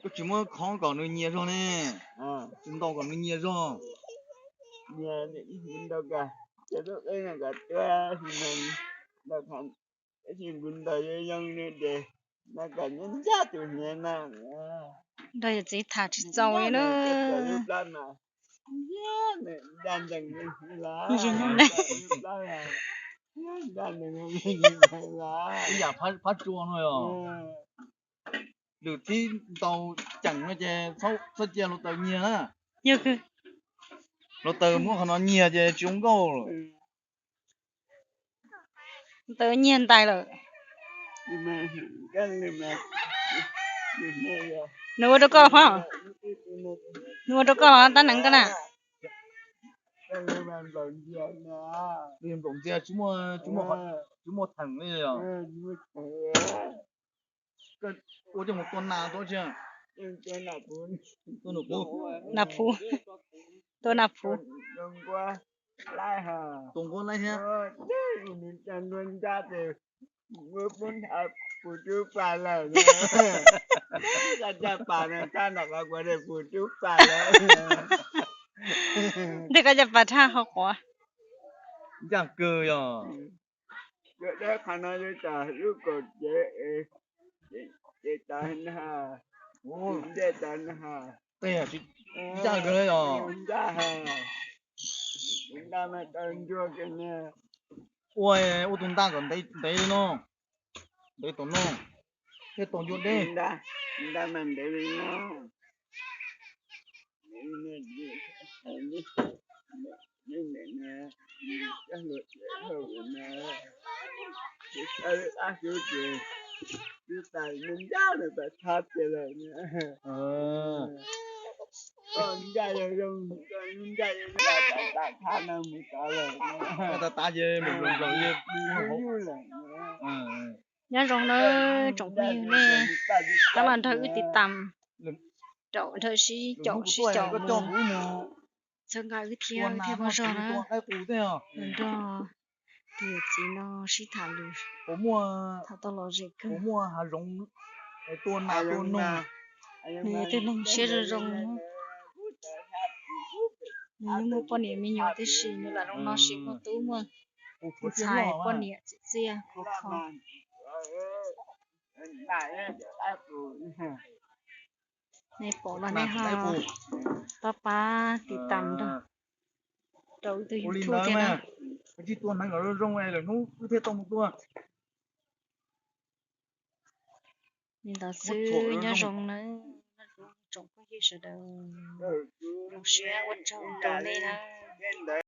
Koj tsis muab khov kom nws nyias zog ne, tsis ntaus kom nws nyias zog. Nrog yawm txiv tham tsis txaus li na. Ib yam phab tsua no yog lwm tib ntaus ceem no ces txhob cia hluav taws nyiag na. Yog, hluav taws muab qhov no nyiag ces tsis zoo nkauj lawm. Taws nyiag ntais lawm. Nws ua rau koj hov? Nws ua rau koj hov, tab neev koj na? Nplaum ntxiag, tsis muaj theem li os. Ua coj mus tua nas tua tsi? Tua nas phuv, tua nas phuv. Tua nquab laib thiab. Pub pus tub pas lawm. Koj caj pas no txhab nram qhov kuv de pus tub pas lawm. Ntawm koj caj pas tshaj qhov quav. Ncaj kawg yog. Yuav dab qhov no yuav tau lub kaum cev, ces tau na, ntej tau na. Ncaj kawg yog. Ncaj ha. Tus ntaj mas tau ncua kawg na. Ua, ua tus ntaj kom ntev ntev li no, ntev tom no, thiaj tau ncua deb. Ntaj mas ntev li no. Tav tav ces nplaum nplaum li. Nyob zoo nawb tsoom phooj ywg nej, tab los nrog wb tiv tam, nrog sib caum sib caum mus, txhawb nqa wb thiab, wb thiaj muaj zog na. Nrog tus yawm txiv no sib tham lus, tham tau lom zem kawg. Nws yog tus neeg siab zoo zoo, nws yeej muaj poj niam me nyuam tib si, nws lam zoo no sis muaj tub muaj ntxhais poj niam txiv txiaj khov kho. Nej pom los nej ho pab pab tiv tam nrog rau wb tus YouTube thiab na. Tsis tua neeg kom zoo zoo lwm hnub wb thiaj tau mus tua. Li ntawd xwb, nyob zoo nawb tsoom phooj ywg sawv daws, zoo siab ua tsaug rau nej nawb.